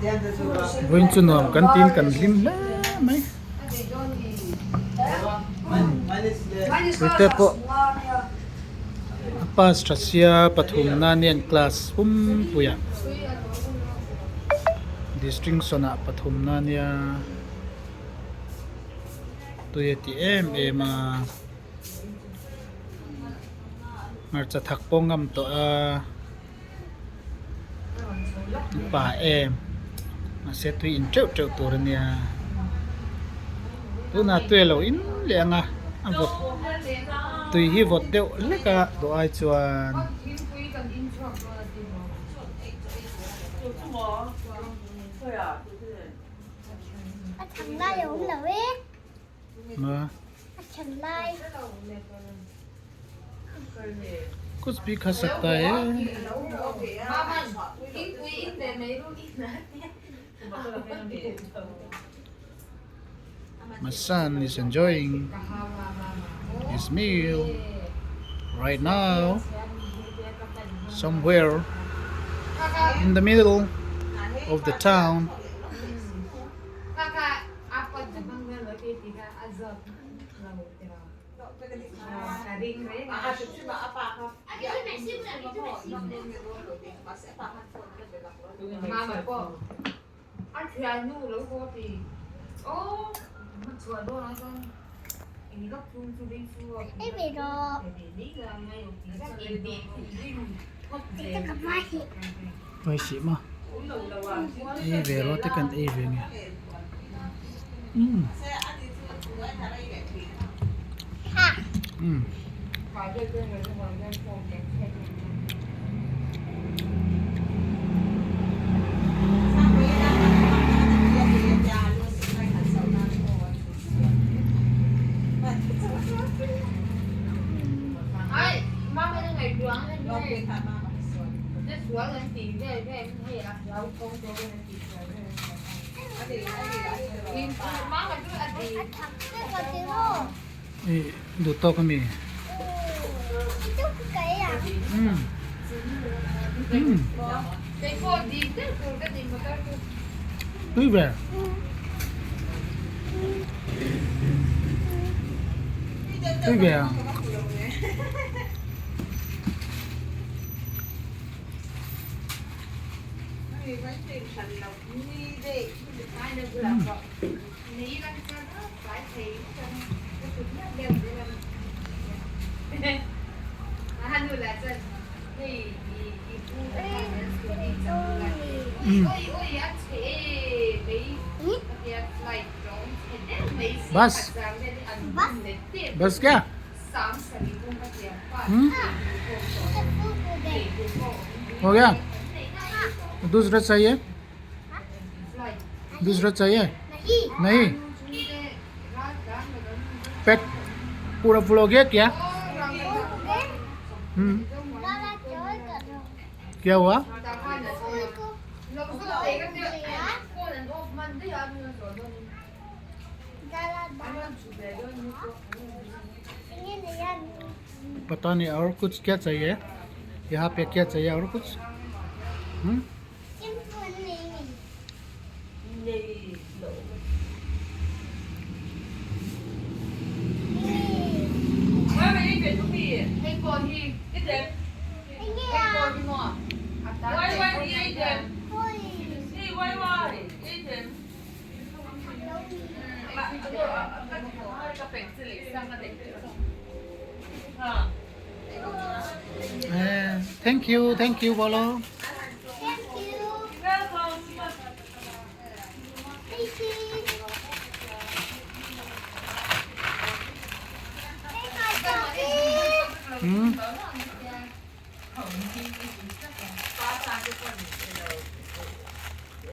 Vawiin chu nuam kan tiin kan hlim hle mai. Puite pawh a pass tha sia pathumna nen class pumpuiah distinction ah pathumna nia tui a ti em em a hmarcha thak pawh ngam tawh a. Pa em mahse tui in teuh teuh tur a nia tunah tui a lo in leh ang a a vawt tui hi vawt deuh hlek a duh ai chuan. Kuch bhi kha sakta hai. My son is enjoying his meal right now somewhere in the middle of the town. Ei ve rawh te kan ei ve nge umm umm. Ih duh tawk a mi umm umm tui ve tui ve ang. Bas bas kya hmm ho gaya dusra chahiye dusra chahiye nahi पेट पूरा फुल हो गया क्या हम्म क्या हुआ पता नहीं और कुछ क्या चाहिए यहाँ पे क्या चाहिए और कुछ हम्म Thank you thank you bolo hmm.